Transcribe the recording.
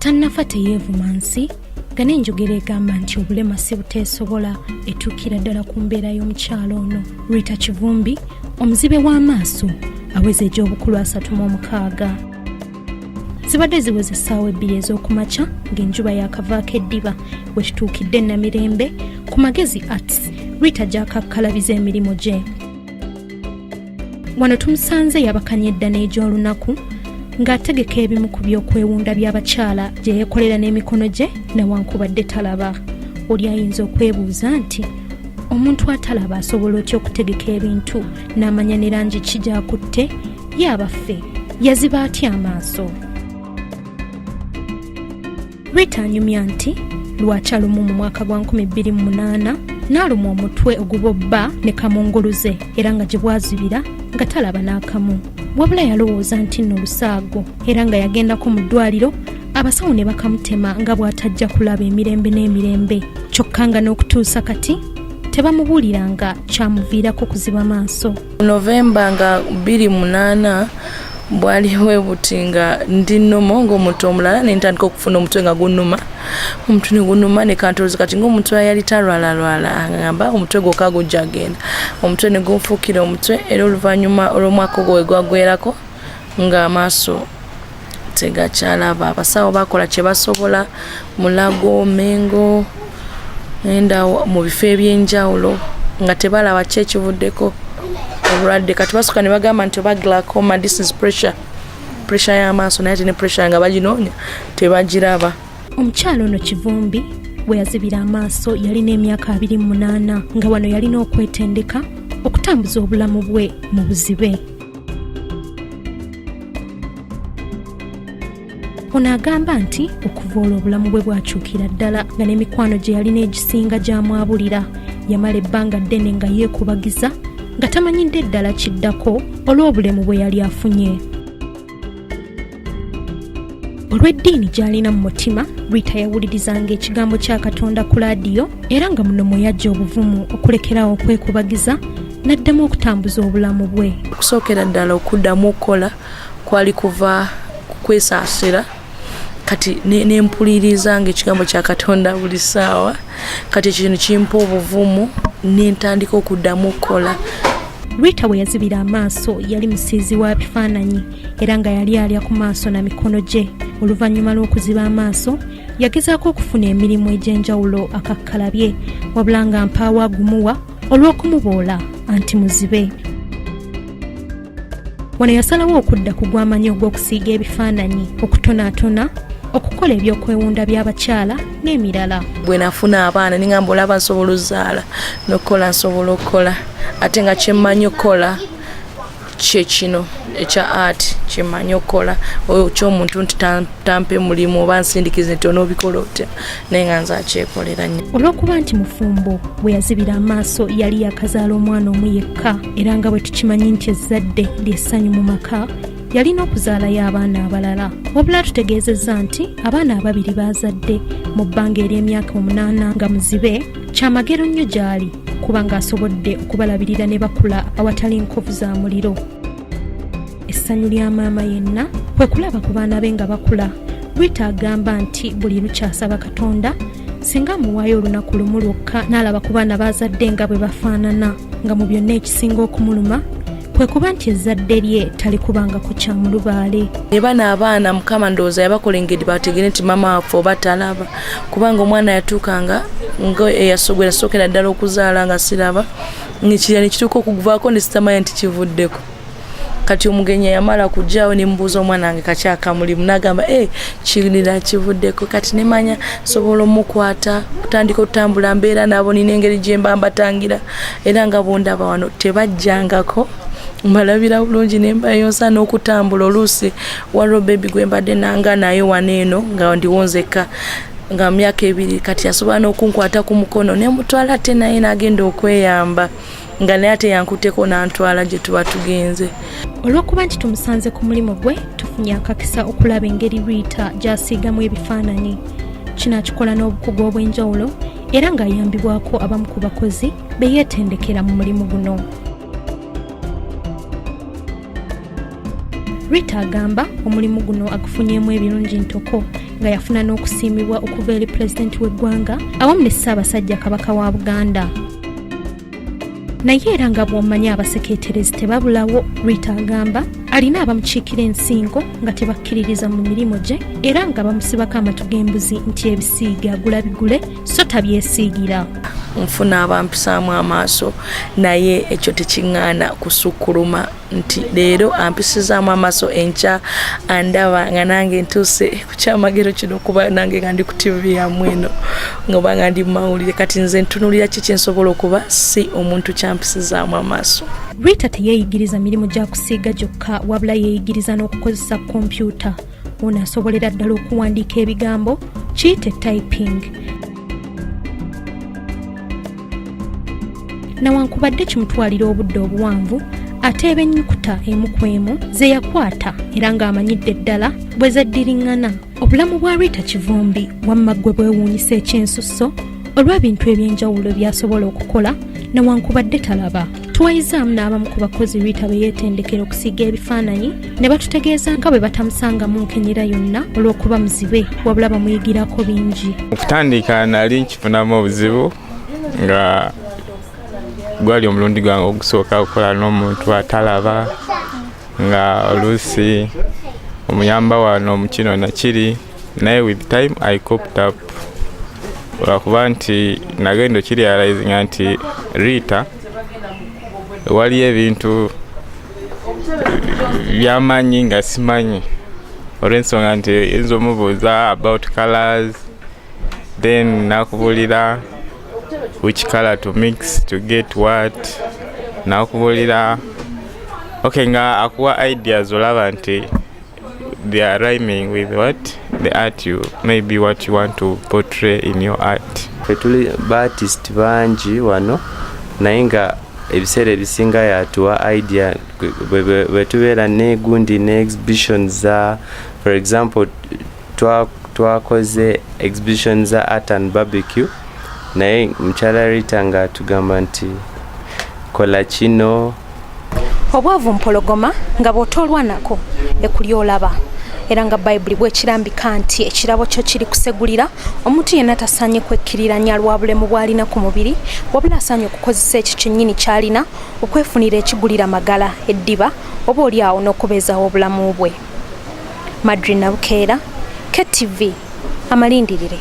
Tannafa teyeevuma nsi nga n'enjogera egamba nti obulema si buteesobola etuukira ddala ku mbeera y'omukyalo ono Rita Kivumbi, omuzibe w'amaaso aweza egy'obukulu 36. Zibadde ziweza essaawa 2 ez'okumakya ng'enjuba yakavaako eddiba we tutuukidde Namirembe ku Magezi Arts, Rita gy'akakkalabiza emirimu gye. Wano tumusanze yabakanye edda n'egy'olunaku ng'ategeka ebimu ku by'okwewunda by'abakyala gye yeekolera n'emikono gye newankubadde talaba. Oli ayinza okwebuuza nti omuntu atalaba asobola otya okutegeka ebintu n'amanya ne langi ki gy'akutte? Ye abaffe yaziba atya amaaso? Rita anyumya nti lwakya lumu mu mwaka gwa 2008 n'alumwa omutwe ogubobba ne kamunguluze era nga gye bwazibira nga talaba n'akamu, wabula yalowooza nti nno lusaago era nga yagendako mu ddwaliro abasawo ne bakamutema nga bw'atajja kulaba emirembe n'emirembe, kyokka nga n'okutuusa kati tebamubuuliranga kyamuviirako kuziba maaso. Novemba nga 2008 bwali bwe buti nga ndi nnomo ng'omuntu omulala, ne ntandika okufuna omutwe nga gunnuma, omutwe ne gunnuma ne kantolozi. Kati ng'omuntu ayali talwalalwala agamba omutwe gwokka gujja genda, omutwe ne gunfuukira omutwe. Era oluvannyuma olw'omwaka ogwo we gwagwerako ng'amaaso tegakyalaba. Abasawo bakola kye basobola, Mulago, Mengo, enda mu bifo ebyenjawulo nga tebalaba ki ekivuddeko obulwadde. Kati basooka ne bagamba nti oba glaucoma, this is pressure, pressure y'amaaso, naye ate ne pressure nga baginoonya tebagiraba. Omukyala ono Kivumbi bwe yazibira amaaso yalina emyaka 28, nga wano yalina okwetendeka okutambuza obulamu bwe mu buzibe. Ono agamba nti okuva olwo obulamu bwe bwakyukira ddala, nga n'emikwano gye yalina egisinga gyamwabulira. Yamala ebbanga ddene nga yeekubagiza nga tamanyidde ddala kiddako olw'obulemu bwe yali afunye. Olw'eddiini gy'alina mu mutima, Rita yawulirizanga ekigambo kya Katonda ku laadiyo era nga muno mwe yajja obuvumu okulekerawo okwekubagiza n'addamu okutambuza obulamu bwe. Okusookera ddala okuddamu okukola kwali kuva kukwesaasira. Kati nempuliriza nga ekigambo kya Katonda buli ssaawa. Kati ekyo kino kimpa obuvumu nentandika okuddamu okukola. Rita bwe yazibira amaaso yali musiizi wa bifaananyi era nga yali alya ku maaso na mikono gye. Oluvannyuma lw'okuziba amaaso yagezaako okufuna emirimu egy'enjawulo akakkalabye, wabula nga mpaawo agumuwa olw'okumuboola anti muzibe. Wano yasalawo okudda ku gw'amanyi ogw'okusiiga ebifaananyi, okutonaatona, okukola ebyokwewunda by'abakyala n'emirala. Bwe nafuna abaana ningamba olaba nsobola ozaala n'okukola, nsobola okukola, ate nga kyemmanyi okukola kye kino ekya art, kyemmanyi okukola kyomuntu nti tampe mulimu oba nsindikize nti onoobikola otya, naye nga nze akyekolera nnyo. Olw'okuba nti mufumbo, bwe yazibira amaaso yali yakazaala omwana omu yekka, era nga bwe tukimanyi nti ezzadde ly'essanyu mu maka, yalina okuzaalayo abaana abalala. Wabula atutegeezezza nti abaana ababiri baazadde mu bbanga ery'emyaka 8 nga muzibe kyamagero nnyo gy'ali kubanga asobodde okubalabirira ne bakula awatali nkovu za muliro. Essanyu lya maama yenna kwe kulaba ku baana be nga bakula. Rita agamba nti buli lukyasaba Katonda singa amuwaayo olunaku lumu lwokka n'alaba ku baana baazadde nga bwe bafaanana, nga mu byonna ekisinga okumuluma kwe kuba nti ezzadde lye talikubangako kya mulubaale. Ne bano abaana Mukama ndowooza yabakola engeri bategere nti maama waffe oba talaba, kubanga omwana yatuukanga nga eyasogera sookera ddala okuzaala nga siraba, ng'ekirya ne kituuka okuvaako ne sitamanya nti kivuddeko. Kati omugenyi yamala kujjawo ne mubuuza omwana wange kakyakamulimu, n'agamba kirira kivuddeko. Kati nemanya nsobola omukwata kutandika okutambula mbeera nabo, nina engeri gye mba mbatangira, era nga bwondaba wano tebajjangako, mbalabira bulungi ne mbayonsa n'okutambula. Oluusi waliwo bebi gwe mbadde nanga naye wano eno nga ndiwo nzekka nga mu myaka 2, kati asobola n'okunkwata ku mukono ne mutwala ate naye n'agenda okweyamba nga naye ate yankutteko n'antwala gye tuba tugenze. Olw'okuba nti tumusanze ku mulimu gwe, tufunye akakisa okulaba engeri Rita gy'asiigamu ebifaananyi. Kino akikola n'obukugu obw'enjawulo era ng'ayambibwako abamu ku bakozi be yeetendekera mu mulimu guno. Rita agamba omulimu guno agufunyeemu ebirungi ntoko, nga yafuna n'okusiimibwa okuva eri Pulezidenti w'eggwanga awamu ne Ssaabasajja Kabaka wa Buganda. Naye era nga bw'omanyi abasekeeterezi tebabulawo, Rita agamba alina abamukiikira ensingo nga tebakkiririza mu mirimu gye, era nga bamusibako amatu g'embuzi nti ebisiige agula bigule so tabyesiigira. Nfuna abampisaamu amaaso, naye ekyo tekiŋŋaana kusukkuluma nti leero ampisizaamu amaaso, enkya andaba nga nange ntuuse ku kyamagero kino, kuba nange nga ndi ku TV yammwe eno, ngoba nga ndi mumawulire. Kati nze ntunulira ki kyensobola okuba si omuntu kyampisizaamu amaaso. Rita teyeeyigiriza mirimu gya kusiiga gyokka, wabula yeeyigiriza n'okukozesa kompyuta. Ono asobolera ddala okuwandiika ebigambo, kiyite typing. Nawankubadde kimutwalira obudde obuwanvu, ateeba ennyukuta emu ku emu ze yakwata, era ng'amanyidde ddala bwe zeddiriŋŋana. Obulamu bwa Rita Kivumbi wamma ggwe bwewuunyisa ekyensusso olw'ebintu eby'enjawulo by'asobola okukola newankubadde talaba. Tuwayizaamu n'abamu ku bakozi Rita be yeetendekera okusiiga ebifaananyi ne batutegeeza nga bwe batamusangamu nkenyera yonna olw'okuba muzibe, wabula bamuyigirako bingi. Okutandika nali nkifunamu obuzibu, nga gwali omulundi gwange ogusooka okukola n'omuntu atalaba, nga oluusi omuyamba wano mukino nakiri, naye with time I coped up, lwakuba nti nagenda okirealizinga nti Rita waliyo ebintu byamanyi nga simanyi, olw'ensonga nti oyinza omubuuza about colors, then nakubulira which color to mix to get what, nakubulira okay, nga akuwa ideas, olaba nti they are rhyming with what the art you maybe what you want to portray in your art. Ffe tuli baartist bangi wano, naye nga ebiseera ebisinga yatuwa idea bwe tubeera negundi ne exhibition za, for example, twakoze exhibition za art and barbecue, naye mukyala Rita nga atugamba nti kola kino. Obwavu mpologoma, nga bw'otoolwanako ekuli olaba, era nga Bayibuli bwekirambika nti ekirabo kyo kiri kusegulira. Omuntu yenna tasaanye kwekkiriranya lwa bulemu bw'alina ku mubiri, wabula asaanye okukozesa ekyo kyennyini ky'alina okwefunira ekigulira magala eddiba, oba oli awo n'okubeezawo obulamu bwe. Madri Nabukeera, KTV, amalindirire.